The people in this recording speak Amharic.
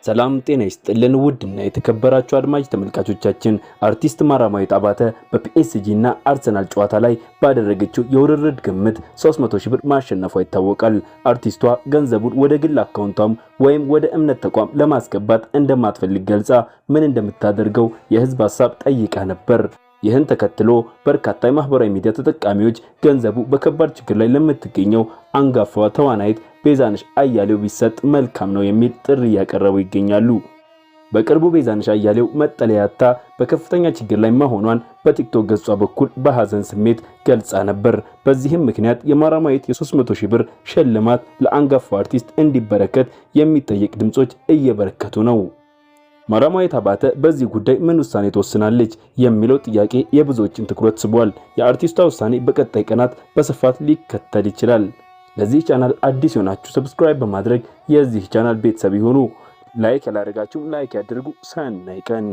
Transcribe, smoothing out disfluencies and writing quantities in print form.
ሰላም ጤና ይስጥልን ውድና የተከበራችሁ አድማጭ ተመልካቾቻችን፣ አርቲስት ማራማዊት አባተ በፒኤስጂ እና አርሰናል ጨዋታ ላይ ባደረገችው የውርርድ ግምት 300 ሺህ ብር ማሸነፏ ይታወቃል። አርቲስቷ ገንዘቡን ወደ ግል አካውንቷም ወይም ወደ እምነት ተቋም ለማስገባት እንደማትፈልግ ገልጻ ምን እንደምታደርገው የህዝብ ሀሳብ ጠይቃ ነበር። ይህን ተከትሎ በርካታ የማህበራዊ ሚዲያ ተጠቃሚዎች ገንዘቡ በከባድ ችግር ላይ ለምትገኘው አንጋፋዋ ተዋናይት ቤዛነሽ አያሌው ቢሰጥ መልካም ነው የሚል ጥሪ እያቀረቡ ይገኛሉ። በቅርቡ ቤዛነሽ አያሌው መጠለያ አጥታ በከፍተኛ ችግር ላይ መሆኗን በቲክቶክ ገጿ በኩል በሀዘን ስሜት ገልጻ ነበር። በዚህም ምክንያት የማራማዊት የ300 ሺህ ብር ሽልማት ለአንጋፋው አርቲስት እንዲበረከት የሚጠይቅ ድምጾች እየበረከቱ ነው። ማራማዊት አባተ በዚህ ጉዳይ ምን ውሳኔ ትወስናለች የሚለው ጥያቄ የብዙዎችን ትኩረት ስቧል። የአርቲስቷ ውሳኔ በቀጣይ ቀናት በስፋት ሊከተል ይችላል። ለዚህ ቻናል አዲስ የሆናችሁ subscribe በማድረግ የዚህ ቻናል ቤተሰብ ይሁኑ። Like ያላደረጋችሁም like ያድርጉ። ሰናይ ቀን።